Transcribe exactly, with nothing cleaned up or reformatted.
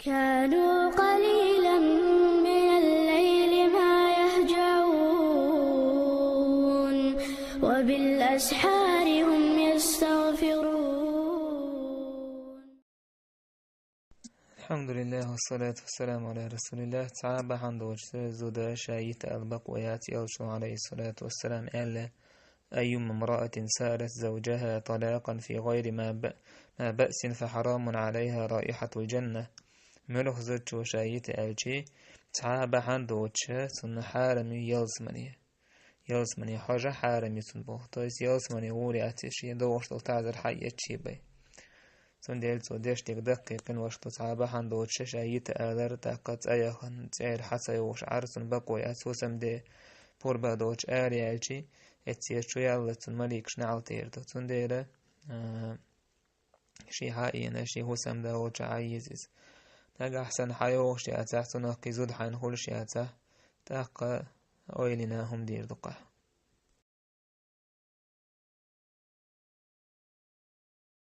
كانوا قليلا من الليل ما يهجعون، وبالأسحار هم يستغفرون. الحمد لله والصلاة والسلام على رسول الله. Цхьа бахьан доцуш зуда ша йита ала бакъо яц, элчано, عليه الصلاة والسلام, аьлла: أيما امرأة سألت زوجها طلاقا في غير ما ب-، ما بأس فحرام عليها رائحة الجنة. Муьлха зудчо ша йита аьлчи, цхьа бахьан доцуш цунна хьарам ю ялсамани. Ялсамани хьожа хьарам ю цунна боху. То есть ялсамани гӀур яц шен догӀуш долу тазар хьаэцчи бай. Цундела цо деш дерг даккхий къиношка цхьа бахьан доцуш ша йита алар, тӀаккха цӀа яхана, цӀера хьа ца йогӀуш Ӏар цунна бакъо яц, хӀусамде пурба доцуш ара яьлчи, эццера чу ялла цунна маликаш неӀалт эр ду. Цундела, а, ши хьаийна, ши хӀусамда волча Ӏа еза иза. Нагахь санна хьа йогӀуш яцахь, цунах кхин зуда хьайна хуьлуш яцахь, тӀаккха ойла йина хӀума дийр ду-кх ахь.